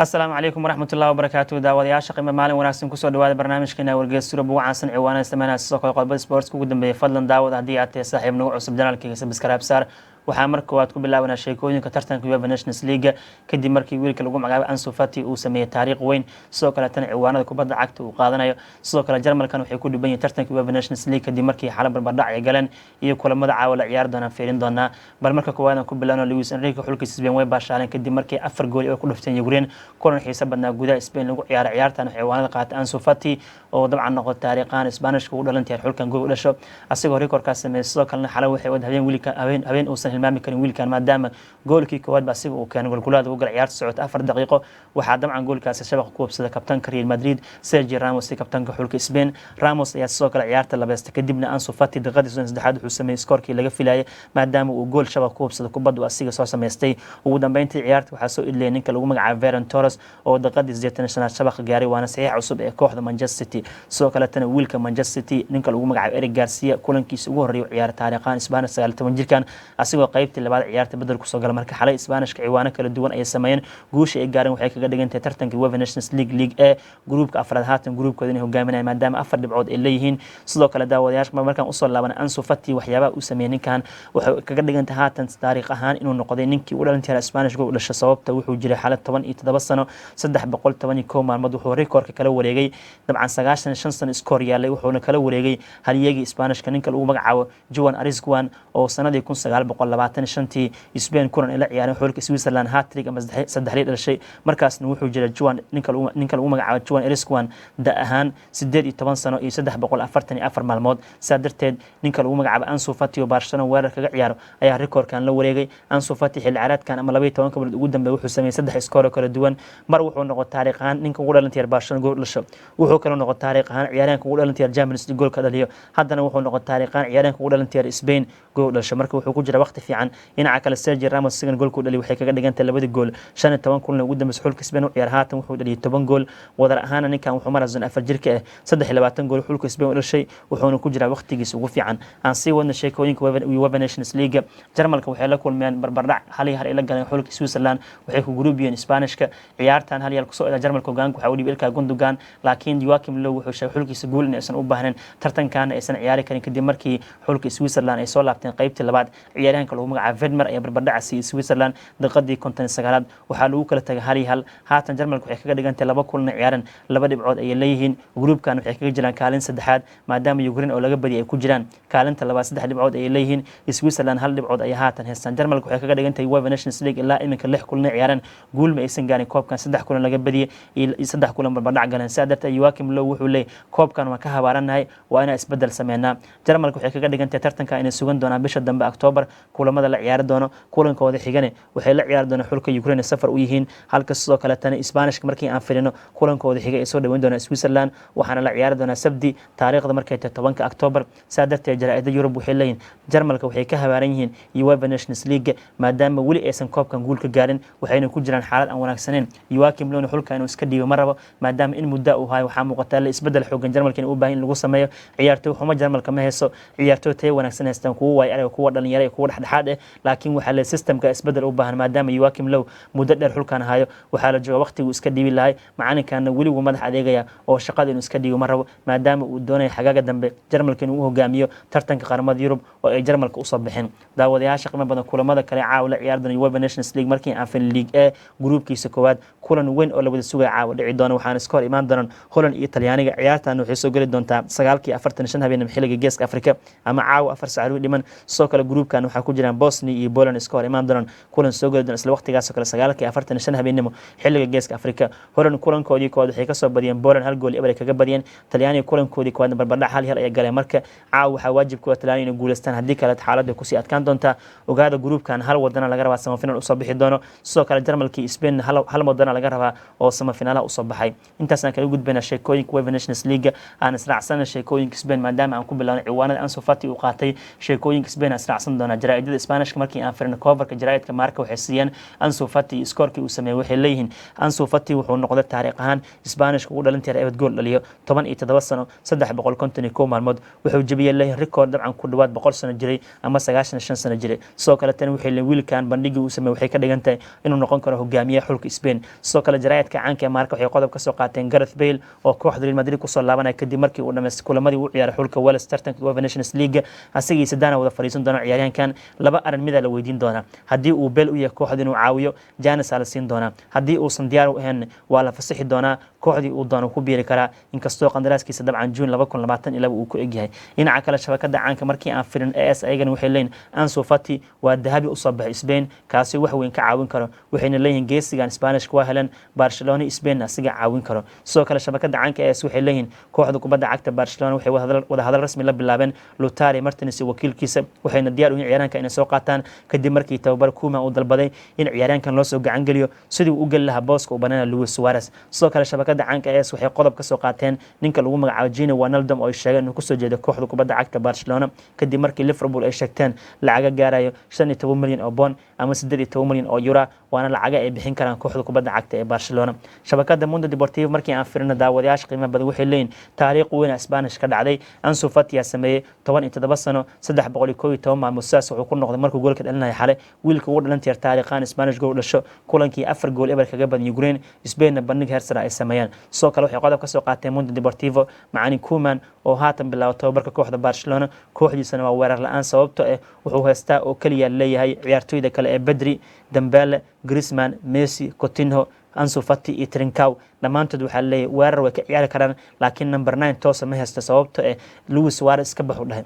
Asalaamu calaykum waraxmatullahi wabarakaatu. Daawadayaasha qiimo, maalin wanaagsan. Kusoo dhawaada barnaamijkeena Wargeys Surub ugu caansan ciwaanada isticmaalaya, sidoo kale qodobada sports ugu dambeeya. Fadlan daawad, haddii aad tahay saaxiib nagu cusub janaalkayga, subscribe saar. Waxaa marka koowaad ku bilaabanaa sheekooyinka tartanka UEFA Nations League, kadib markii wiilka lagu magacaabay Ansu Fati uu sameeyey taariikh weyn, sidoo kale tan ciwaanada kubadda cagta uu qaadanayo. Sidoo kale Jarmalkan waxay ku dhiban yihiin tartanka UEFA Nations League, kadib markii xalo barbardhac ay galeen iyo kulamada caawa la ciyaari doonaan fiirin doonaa. Bal marka koowaad aan ku bilaabno, Luis Enrique xulkiisa Spain way baashaaleen, kadib markii 4 gool ay ku dhufteen Ukraine. Kulan xiiso badnaa gudaha Spain lagu ciyaaray. Ciyaartan waxay ciwaanada qaatay Ansu Fati, oo dabcan noqotay taariikhaan Isbaanishka ugu dhalantahay xulkan gool u dhasho, asagoo rikoorkaas sameeyey. Sidoo kalena xalay waxay wad habeen wiilka habeen uusan hilmaami karin wiilkan, maadaama goolkii koowaad ba asiga uu keenay. Golkulaad ugu gala ciyaarta socota 4 daqiiqo. Waxaa dabcan goolkaasi shabaqa ku hubsaday kabtanka Real Madrid Sergio Ramos iyo kabtanka xulka Spain. Ramos ayaa sidoo kale ciyaarta labeystay, kadibna Ansu Fati daqiiqadii 33aad wuxuu sameeyey skoorkii laga filayay, maadaama uu gool shabaqa ku hubsaday kubaddu asiga soo samaystay. Ugu dambeyntii ciyaarta waxaa soo idlayay ninka lagu magacaabo Ferran Torres, oo daqiiqadii 85aad shabaqa gaaray, waana saxiix cusub ee kooxda Manchester City. Sidoo kaletana wiilka Manchester City, ninka lagu magacaabo Eric Garcia, kulankiisa ugu horreeyay ciyaar taariikhaan Spanish 19 jirkan, asigoo qaybtii labaad ciyaarta bedel kusoo gala. Marka xalay Isbaanishka ciwaano kala duwan ayay sameeyeen. Guusha ay gaareen waxay kaga dhigantahay tartanka UEFA Nations League League ee gruupka afraad haatan gruupkooda inay hogaaminayaan, maadaama 4 dhibcood ay leeyihiin. Sidoo kale daawadayaasha, markaan usoo laaban Ansu Fati, waxyaabaha uu sameeyey ninkan waxay kaga dhigantahay haatan taariikh ahaan inuu noqday ninkii u dhalantiraa Spanish gool u dhashay. Sababta wuxuu jiray xalay 17 sano 311 maalmood. Wuxuu rikoorka kala wareegay dabcan 95 sano iskoor yaalay, wuxuuna kala wareegay halyagii Isbaanishka, ninka lagu magacaabo Juan Arizcuan, oo sanadii 1925-tii Spain kulan ay la ciyaareen xulka Switzerland hat-trick ama saddexlii dhashay. Markaasna wuxuu jiray Juan, ninka lagu magacaabo Juan Arizcuan, da ahaan 18 sano iyo 344 maalmood. Saa darteed ninka lagu magacaabo Ansu Fati oo Barcelona weerar kaga ciyaaro ayaa rikoorkan la wareegay. Ansu Fati xilli ciyaareedkan ama 12-ka bilood ugu dambeeya wuxuu sameeyey saddex iskoor oo kala duwan. Mar wuxuu noqon taariikh ahaan ninka ugu dhalinta yar Barcelona gool dhasho. Wuxuu kaloo noqon taariikh ahaan ciyaaryahanka ugu dhalinta yar Champions League gool ka dhaliyo. Haddana wuxuu noqon taariikh ahaan ciyaaryahanka ugu dhalinta yar Spain gool dhasho. Marka wuxuu ku jira waqti fiican. Dhinaca kale Sergio Ramos sigan goolku dhaliy waxay kaga dhigantahay labadii gool 15 kulan ugu dambeysay xulka Spain u ciyaar. Haatan wuxuu dhaliyay 10 gool. Wadar ahaana ninkan wuxuu maraa 34 jirka ah 23 gool xulka Spain u dhashay, wuxuuna ku jiraa waqtigiisa ugu fiican. Aan sii wadna sheekooyinka UEFA Nations League. Jarmalka waxay la kulmeen barbardhac 1-1 ay la galeen xulka Switzerland. Waxay ku group yihiin Isbaanishka. Ciyaartan 1-1 kusoo ida Jarmalka hogaanka waxaa u dhiibay Ilkay Gundogan, laakiin Joachim Low wuxuu sheegay xulkiisa guul in aysan u baahnayn, tartankaana aysan ciyaari karin, kadib markii xulka Switzerland ay soo laabteen qaybtii labaad. Ciyaaryahanka lagu magacaabo Widmer ayaa barbardhaca siiyey Switzerland daqiiqadii 59aad. Waxaa lagu kala tagay 1-1. Haatan Jarmalka waxay kaga dhigantahay laba kulan ciyaaren, 2 dhibcood ayay leeyihiin. Gruupkan waxay kaga jiraan kaalin saddexaad, maadaama Ukraine oo laga badiyay ay ku jiraan kaalinta labaad, 3 dhibcood ayay leeyihiin. Switzerland 1 dhibcood ayay haatan haystaan. Jarmalka waxay kaga dhigantahay UEFA Nations League ilaa iminka lix kulan ciyaareen, guul ma aysan gaarin koobkan. 3 kulan laga badiyay iyo 3 kulan barbardhac galeen. Sidaa darteed Joachim Low wuxuu leeyahay koobkan waan ka habaaranahay, waa inaan isbedel sameynaa. Jarmalka waxay kaga dhigantahay tartanka inay sugan doonaan bisha dambe October kulamada la ciyaari doono. Kulankooda xigane waxay la ciyaari doonaan xulka Ukraine, safar u yihiin, halka sidoo kale tani Isbaanishka markii aan filino kulankooda xiga ay soo dhaweyn doonaan Switzerland, waxaana la ciyaari doonaa Sabdi, taariikhda markay tahay 10-ka October. Saa darteed jaraa'ida Yurub waxay leeyihin Jarmalka waxay ka habaaran yihiin UEFA Nations League, maadaama weli aysan koobkan guul ka gaarin, waxayna ku jiraan xaalad aan wanaagsaneyn. Joachim Low xulka inuu iska dhiibo ma rabo, maadaama in muddo uu hayo. Waxaa muuqataa la isbedel xoogan Jarmalka in u baahan in lagu sameeyo. Ciyaartoy xumo Jarmalka ma hayso, ciyaartoy tayo wanaagsan haystaan, kuwa waay arag, kuwa dhalinyaro iyo kuwa dhexdhexaad ah, laakiin waxaa le systemka isbedel u baahan, maadaama Joachim Low muddo dheer xulkan hayo. Waxaa la jooga waqtiguu iska dhiibi lahay. Macalinkaana weli wuu madax adeegaya oo shaqada inuu iska dhiibo ma rabo, maadaama uu doonayo xagaaga dambe Jarmalka inuu u hogaamiyo tartanka qaramada Yurub oo ay Jarmalka usoo bixin. Daawadayaasha qiimo badan, kulamada kale caawa la ciyaari doona UEFA Nations League, markii aan filin League A gruupkiisa koowaad, kulan weyn oo la wada sugaya caawa dhici doona. Waxaana iska hor imaan doonaan Holland iyo Talyaaniga. Ciyaartan waxay soo geli doontaa 9:45 habeenimo xilliga Geeska Afrika, ama caawa 4 saac dhiman. Sidoo kale gruupkan waxaa ku jiraan Bosnia iyo Poland, iska hor imaan doonaan, kulan soo geli doona isla waqtigaas oo kale 9:45 habeenimo xilliga Geeska Afrika. Holland kulankoodii koowaad waxay kasoo badiyeen Poland, 1 gool 0 ay kaga badiyeen. Talyaaniga kulankoodii koowaadna barbardhac 1-1 ayay galeen. Marka caawa waxaa waajib ku ah Talyaaniga inay guuleystaan, haddii kale xaaladda kusii adkaan doontaa. Ogaada, gruupkan hal wadana laga rabaa semifinal usoo bixi doono. Sidoo kale Jarmalkii Spain hal wadana laga rabaa oo semifinaalaha usoo baxay. Intaasaan kaga gudbayna sheekooyinka UEFA Nations League. Aan israacsana sheekooyinka Spain, maadaama aan ku bilaabnay ciwaanada Ansu Fati uu qaatay. Sheekooyinka Spain aan israacsan doonaa. Jaraa'id Jaraa'idada Isbaanishka markii aan firino, coverka jaraa'idka Marca waxay siiyeen Ansu Fati iyo scorekii uu sameeyey. Waxay leeyihiin Ansu Fati wuxuu noqday taariikh ahaan Isbaanishka ugu dhalinta yar ebed gool dhaliyo, 17 sano 351 maalmood. Wuxuu jebiyey leeyihin record dabcan ku dhawaad 100 sano jiray ama 95 sano jiray. Sidoo kale tan waxay leeyihin wiilkan bandhigii uu sameeyey waxay ka dhigan tahay inuu noqon karo hogaamiyaha xulka Spain. Sidoo kale jaraa'idka caanka ee Marca waxay qodob ka soo qaateen Gareth Bale oo kooxda Real Madrid kusoo laabanaya kadib markii uu dhamaystay kulamadii uu ciyaaray xulka Wales tartanka UEFA Nations League. Asagii Zidane wada fadhiisan doona ciyaaryahankan. Laba arrin mida la weydiin doonaa: haddii uu Bale u yahay kooxda inuu caawiyo, chance la siin doonaa; haddii uusan diyaar u ahayn, waa la fasixi doonaa, kooxdii uu doono ku biiri karaa, inkastoo qandaraaskiisa dabcan June 2022 uu ku egyahay. Dhinaca kale, shabakada caanka markii aan firin AS, ayagana waxay leeyihin Ansu Fati waa dahabi usoo baxay Spain, kaasi wax weyn ka caawin karo. Waxayna leeyihiin geesigan Spanishka waa heleen Barcelona, Spain asiga caawin karo. Sidoo kale shabakada caanka AS waxay leeyihiin kooxda kubadda cagta Barcelona waxay wada hadal rasmi la bilaabeen Lautaro Martinez iyo wakiilkiisa, waxayna diyaar u yihiin ciyaaraanka inay soo qaataan kadib markii tababar Koeman uu dalbaday in ciyaaryahankan loo soo gacan geliyo sidii uu u geli lahaa booska uu banana Luis Suarez. Sidoo kale shabakada caanka AS waxay qodob ka soo qaateen ninka lagu magacaabo Gini Wijnaldum oo ay sheegeen inuu kusoo jeedo kooxda kubadda cagta Barcelona, kadib markii Liverpool ay sheegteen lacaga gaarayo 15 milyan oo pound ama 18 milyan oo euro, waana lacaga ay bixin karaan kooxda kubadda cagta ee Barcelona. Shabakada Mundo Deportivo markii aan firino, daawadayaasha qiimaha badan, waxay leeyihin taariikh weyn Spanish ka dhacday Ansu Fati yaa sameeyey, 17 sano 311 maalmood. Sidaas wuxuu ku noqday markuu goolka dhalinaya xale wiilka ugu dhalan yar taariikhaan Spanish gool dhasho, kulankii 4-0 kaga badan Ukraine, Spainna bandhig heer sare ay sameeyeen. Sidoo kale waxay qodob ka soo qaateen Mundo Deportivo macalin Koeman oo haatan bilaaba tababarka kooxda Barcelona. Kooxdiisana waa weerar la-aan, sababto ah wuxuu haystaa oo keliya leeyahay ciyaartooyda kale ee Pedri, Dembele, Griezmann, Messi, Coutinho, Ansu Fati iyo Trincao. Dhammaantood waxaa leeyahay weerar way ka ciyaari karaan, laakiin number 9 toosa ma haysto, sababto eh Luis Suarez iska baxu dhahay.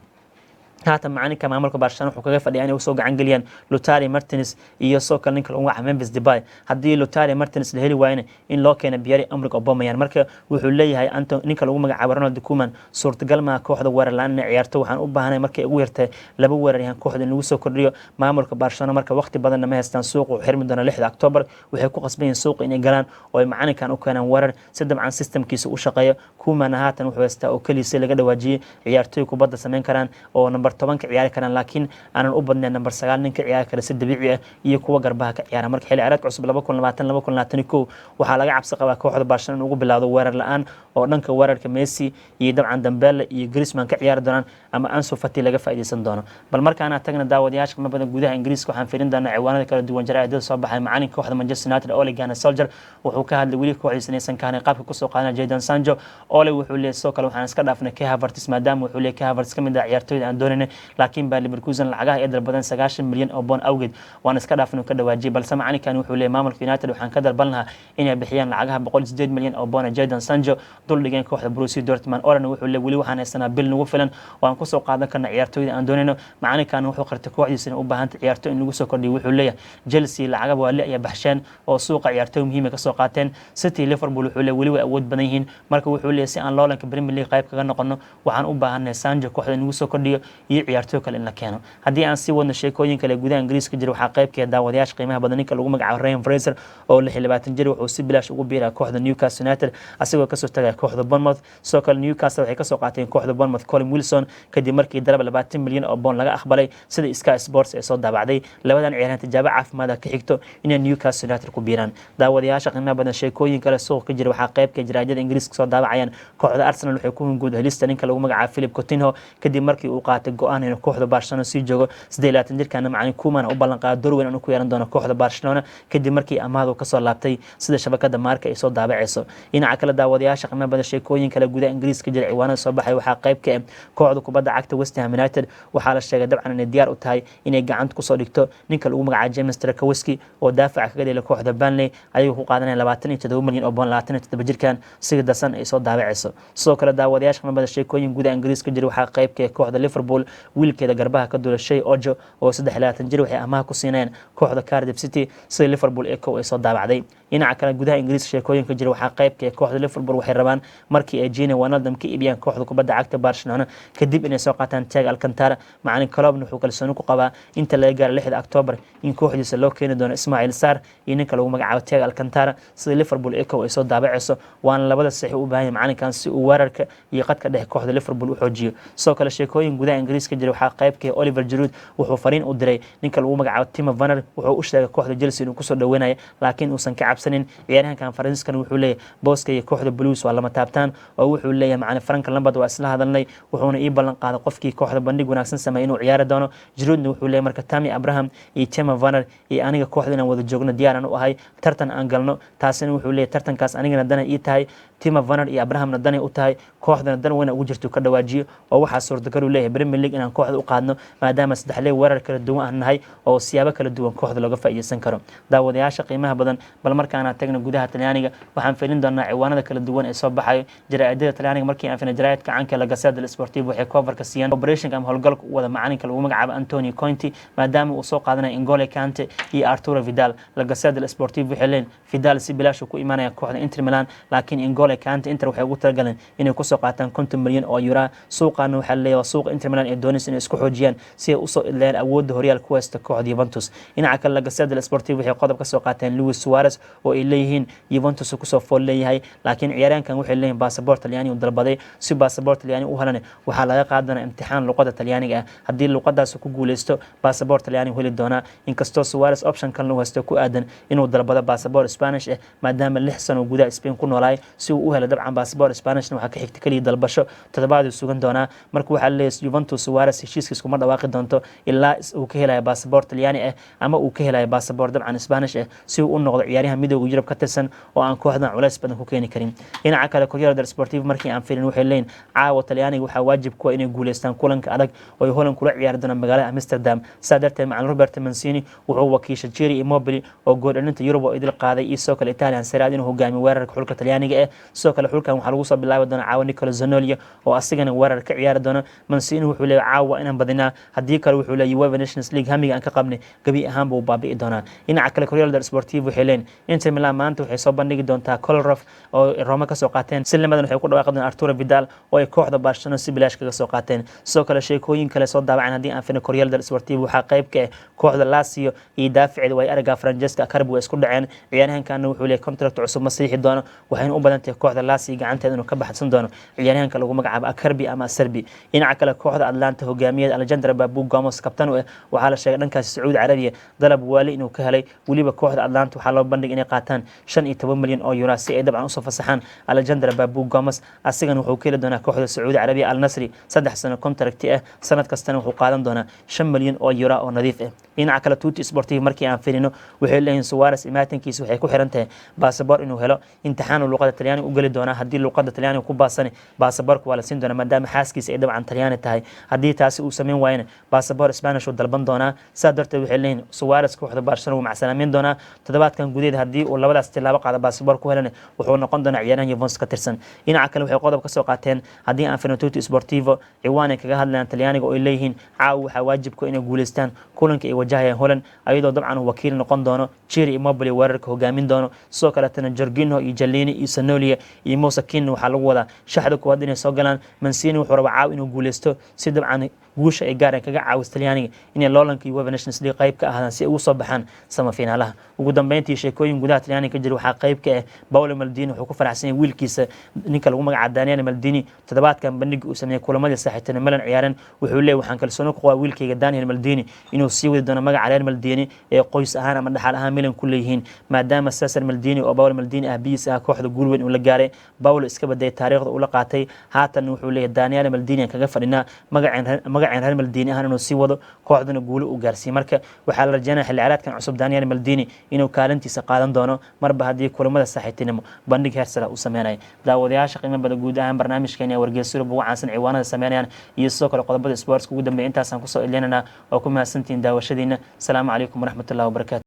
Haatan macalinka maamulka Barcelona wuxuu kaga fadhiya inay usoo gacan geliyaan Lautaro Martinez iyo soo kale ninka lagu magacaabo Memphis Depay. Haddii Lautaro Martinez la heli waayana, in loo keeno Pierre Emerick Aubameyang. Marka wuxuu leeyahay Anto ninka lagu magacaabo Ronald Koeman, suurtagal maaha kooxda weerar la-aan inay ciyaarto. Waxaan u baahanay markay ugu yartahay laba weeraryahan kooxda in lagu soo kordhiyo. Maamulka Barcelona marka waqti badanna ma haystaan, suuqa uu xirmi doona 6da October. Waxay ku qasban yihiin suuqa inay galaan oo ay macalinkan u keenaan weerar si dabcan systemkiisa u shaqeeyo. Koeman haatan wuxuu haystaa oo keliya si laga dhawaajiyey ciyaartooy kubadda sameyn karaan oo number 10 ka ciyaari karaan, laakiin aanan u badnayn number 9 nin ka ciyaari kara si dabiici ah iyo kuwa garbaha ka ciyaara. Marka xilli ciyaareedka cusub 2020 2021 waxaa laga cabsi qabaa kooxda Barcelona in ugu bilaawdo weerar la-aan, oo dhanka weerarka Messi iyo dabcan Dembele iyo Griezmann ka ciyaari doonaan ama Ansu Fati laga faa'iideysan doono. Bal markaana tagna daawadayaasha qiimo badan gudaha Ingiriiska, waxaan fiirin doonaa ciwaanada kala duwan jaraa'idada soo baxay. Macalinka kooxda Manchester United Ole Gunnar Solskjaer wuxuu ka hadlay weli kooxdiisa inaysan kahanin qaabka kusoo qaadana Jadon Sancho. Ole wuxuu leeyahay sidoo kale waxaan iska dhaafnay Kai Havertz, maadaama wuxuu leeyahay Kai Havertz ka mid ah ciyaartooyda aan doonayna, laakiin baa Leverkusen lacagaha ay dalbadan 90 milyan oo pound awgeed waan iska dhaafnay ka dhawaajiyay. Balse macalinkan wuxuu leeyahay maamulka United waxaan ka dalban lahaa inay bixiyaan lacagaha 108 milyan oo pound Jadon Sancho dul dhigeen kooxda Borussia Dortmund. Olena wuxuu leeyahay weli waxaan haysanaa bil nagu filan oo aan kusoo qaadan karna ciyaartooyda aan doonayno. Macalinkan wuxuu qartay kooxdiisa inay u baahantay ciyaartooy in lagu soo kordhiyo. Wuxuu leeyahay Chelsea lacaga waali ayaa baxsheen oo suuqa ciyaartooy muhiim ka soo qaateen. City, Liverpool wuxuu leeyahay weli way awood badan yihiin. Marka wuxuu leeyahay si aan loolanka Premier League qayb kaga noqono, waxaan u baahanay Sancho kooxda in lagu soo kordhiyo iyo ciyaartooy kale in la keeno. Haddii aan sii wadno sheekooyin kale gudaha Ingiriiska jira, waxaa qaybkeeda daawadayaasha qiimaha badan ninka lagu magacaabo Ryan Fraser oo 26 jir wuxuu si bilaash ugu biiraa kooxda Newcastle United, asagoo kasoo tagaya kooxda Bournemouth. Sidoo kale Newcastle waxay kasoo qaateen kooxda Bournemouth Colin Wilson kadib markii dalab 20 milyan oo pound laga aqbalay, sida Sky Sports ee soo daabacday. Labadan ciyaaryahan tijaabo caafimaad ka xigto inay Newcastle United ku biiraan. Daawadayaasha qiimaha badan, sheekooyin kale suuqa ka jira waxaa qaybka jaraa'idada Ingiriiska soo daabacayaan. Kooxda Arsenal waxay ku hunguud helista ninka lagu magacaabo Philippe Coutinho kadib markii uu qaatay go-aan inuu kooxda Barcelona sii joogo. 28 jirkaana macalin Koeman u ballan qaaday door weyn inuu ku yeelan doono kooxda Barcelona kadib markii amaahdu kasoo laabtay, sida shabakada Marca ay soo daabacayso. Dhinaca kale, daawadayaasha qiimaha badan, sheekooyin kale gudaha Ingiriiska jira, ciwaanada soo baxay waxaa qayb ka ah kooxda kubadda cagta West Ham United waxaa la sheegay dabcan inay diyaar u tahay inay gacanta kusoo dhigto ninka lagu magacaabo James Tarkowski oo daafaca kaga dheelay kooxda Burnley, ayagoo ku qaadanaya 27 milyan oo pound 27 jirkan, sida The Sun ay soo daabacayso. Sidoo kale daawadayaasha qiimaha badan, sheekooyin gudaha Ingiriiska jira waxaa qayb ka ah kooxda Liverpool wiilkeeda garbaha ka duula Shay Ojo oo 23 jir waxay amaah ku siinayaan kooxda Cardiff City, sida Liverpool Echo ay soo daabacday. Dhinaca kale, gudaha Ingiriiska sheekooyinka jira waxaa qaybka kooxda Liverpool waxay rabaan markii ay Gini Wijnaldum ka iibiyaan kooxda kubadda cagta Barcelona kadib inay soo qaataan Thiago Alcantara. Macalin Kloppna wuxuu kalsooni ku qabaa inta laga gaaro 6da October in kooxdiisa loo keeni doono Ismail Sarr iyo ninka lagu magacaabo Thiago Alcantara, sida Liverpool Echo ay soo daabacayso. Waana labada saxiix u baahan yahay macalinkan si uu weerarka iyo qadka dhexe kooxda Liverpool u xoojiyo. Sidoo kale sheekooyin gudaha Ingiriiska jira waxaa qaybka kooxda Manchester City waxay Ingiriiska jira waxaa qaybka Oliver Giroud wuxuu fariin u diray ninka lagu magacaabo Timo Werner. Wuxuu u sheegay kooxda Chelsea inuu kusoo dhaweynayo, laakiin uusan ka cabsanin. Ciyaaryahankan Faransiiskan wuxuu leeyahay booska iyo kooxda Blues waa lama taabtaan, oo wuxuu leeyahay macalin Frank Lampard waa isla hadalnay, wuxuuna ii ballan qaaday qofkii kooxda bandhig wanaagsan sameeyay inuu ciyaari doono. Giroudna wuxuu leeyahay marka Tammy Abraham iyo Timo Werner iyo aniga kooxda inaan wada joogno diyaar aan u ahay, tartan aan galno. Taasina wuxuu leeyahay tartankaas anigana dana ii tahay, Timo Werner iyo Abrahamna danay u tahay, kooxdana dan weyna ugu jirto ka dhawaajiyo, oo waxaa suurtagal uu leeyahay Premier League inaan kooxda u qaadno, maadaama saddexlee weerar kala duwan aan nahay oo siyaabo kala duwan kooxda looga faa'iideysan karo. Daawadayaasha qiimaha badan, bal markaana tagna gudaha Talyaaniga, waxaan filin doonaa ciwaanada kala duwan ee soo baxayo jaraa'idada Talyaaniga. Markii aan filin jaraa'idka caanka La Gazzetta dello Sport, waxay coverka siiyeen operationka ama howlgalka u wada macalinka lagu magacaabo Antonio Conte, maadaama uu soo qaadanayo N'Golo Kante iyo Arturo Vidal. La Gazzetta dello Sport waxay leeyihin Vidal si bilaash ku imaanaya kooxda Inter Milan, laakiin N'Golo Kante Inter waxay ugu talagaleen inay kusoo qaataan 50 milyan oo euro. Suuqaana waxaa leeyahay waa suuqa Inter Milan ay doonaysa inay isku xoojiyaan si ay usoo idleeyaan awoodda horyaal ku haysta kooxda Juventus. Dhinaca kale, La Gazzetta dello Sport waxay qodob ka soo qaateen Luis Suarez oo ay leeyihiin Juventus kusoo fool leeyahay, laakiin ciyaaryahankan waxay leeyihiin baasaboor Talyaani uu dalbaday. Si baasaboor Talyaani u helana waxaa laga qaadi doonaa imtixaan luqada Talyaaniga ah. Haddii luqadaas ku guuleysto, baasaboor Talyaani heli doonaa, inkastoo Suarez option kalena uu haysto ku aadan inuu dalbado baasaboor Spanish ah, maadaama 6 sano gudaha Spain ku noolaay. Si uu u helo dabcan baasaboor Spanishna waxaa ka xigta keliya dalbasho, toddobaaduu sugan doonaa. Marka waxaa leeyahay Juventus Suarez heshiiskiis kuma dhawaaqi doonto ilaa uu ka helayo baasaboor Talyaani ah ama uu ka helayo baasaboor dabcan Spanish ah, si uu u noqdo ciyaaryahan Midooda Yurub ka tirsan oo aan kooxdan culays badan ku keeni karin. Dhinaca kale, Corriere dello Sportivo markii aan filin waxay leeyihin caawa Talyaaniga waxaa waajib ku ah inay guuleystaan kulanka adag oo ay Holland kula ciyaari doonaan magaalada Amsterdam. Saa darteed macalin Roberto Mancini wuxuu wakiisha Ciro Immobile oo gooldhalinta Yurub oo idil qaaday iyo sidoo kale Italian Serie A inuu hogaamiyo weerarka xulka Talyaaniga ah. Sidoo kale xulkan waxaa lagu soo bilaabi doonaa caawa Nicolo Zaniolo oo asigana weerar ka ciyaari doona. Mancini wuxuu leeyahay caawa inaan badinaa, haddii kale wuxuu leeyahay UEFA Nations League hamiga aan ka qabnay gebi ahaan buu baabi'i doonaa. Dhinaca kale, Corriere dello Sportivo waxay leeyihin Inter Milan maanta waxay soo bandhigi doontaa Kolarov oo Roma kasoo qaateen. Si lamadan waxay ku dhawaaqi doonaan Arturo Vidal oo ay kooxda Barcelona si bilaash kaga soo qaateen. Sidoo kale sheekooyin kale soo daawacan haddii aan fino Corriere dello Sportivo waxaa qayb ka ah kooxda Lazio iyo daaficeeda way aragaa Francesco Acerbi way isku dhaceen. Ciyaaryahankan wuxuu leeyahay contract cusub ma saxiixi doono, waxayna u badan tahay kooxda Lazio gacanteeda inuu ka baxsan doono ciyaaryahanka lagu magacaabo Acerbi ama Acerbi. Dhinaca kale, kooxda Atalanta hogaamiyada Alejandro Papu Gomez kabtan u ah waxaa la sheegay dhankaasi Sacuudi Carabiya dalab waali inuu ka helay. Weliba kooxda Atalanta waxaa loo bandhigay inay qaataan 15 milyan oo euro si ay dabcan usoo fasaxaan Alejandro Papu Gomez. Asigana wuxuu ka heli doonaa kooxda Sacuudi Carabiya Al Nasri 3 sano contract ah, sanad kastana wuxuu qaadan doonaa 5 milyan oo euro oo nadiif ah. Dhinaca kale, Tuttosport markii aan fiirino waxay leeyihiin Suarez imaatinkiisa waxay ku xiran tahay baasaboor inuu helo. Imtixaan uu luqada Talyaaniga u geli doonaa. Haddii luqada Talyaaniga ku baasani, baasaboorka waa la siin doonaa, maadaama xaaskiisa ay dabcan Talyaani tahay. Haddii taasi uu sameyn waayana, baasaboor Spanish uu dalban doonaa. Saa darteed waxay leeyihiin Suarez kooxda Barcelona wuu macsalaameyn doonaa toddobaadkan gudaheed. Haddii uu labadaas tilaabo qaado, baasaboor ku helana, wuxuu noqon doonaa ciyaaryahan Juventus ka tirsan. Dhinaca kale, waxay qodob ka soo qaateen haddii aan firno Tuttosport ciwaan ay kaga hadlayaan Talyaaniga oo ay leeyihiin caawa waxaa waajibku inay guuleystaan kulanka ay wajahayaan Holland, ayadoo dabcan uu wakiil noqon doono Ciro Immobile, weerarka hogaamin doono. Sidoo kaletana Jorginho iyo Chiellini iyo Zaniolo iyo Moise Kean waxaa lagu wadaa shaxda koowaad inay soo galaan. Mancini wuxuu rabaa caaw inuu guuleysto si dabcan guusha ay gaareen kaga caawis Talyaaniga inay loolanka UEFA Nations League qayb ka ahaadaan si ay ugu soo baxaan samafiinaalaha. Ugu dambeyntii, sheekooyin gudaha Talyaaniga ka jira waxaa qayb ka ah Paolo Maldini wuxuu ku faraxsan yahay wiilkiisa ninka lagu magacaabo Daniel Maldini toddobaadkan bandhiga uu sameeyey kulamadii saaxiibtinimo Milan ciyaareen. Wuxuu leeyahay waxaan kalsooni ku qabaa wiilkayga Daniel Maldini inuu sii wadi doono magaca reer Maldini ee qoys ahaan ama dhaxal ahaan Milan ku leeyihiin, maadaama Cesar Maldini oo Paolo Maldini aabihiis ah kooxda guul weyn uu la gaaray. Paolo iska baday taariikhda uu la qaatay. Haatan wuxuu leeyahay Daniel Maldini aan kaga fadhinaa magaceen reer Maldini ahaan inuu sii wado, kooxduna guulo uu gaarsiiyey. Marka waxaa la rajeynaya xilli ciyaareedkan cusub Daniel Maldini inuu kaalintiisa qaadan doono, marba haddii kulamada saaxiibtinimo bandhig heer sare uu sameynaya. Daawadayaasha qiimo badan, guud ahaan barnaamijkeena wargeysyada ugu caansan ciwaanada sameynayaan iyo sidoo kale qodobada sports ugu dambeeya intaasaan kusoo ilinanaa. Oo ku mahadsantihiin daawashadiina. Asalaamu calaykum waraxmatullahi wabarakatu.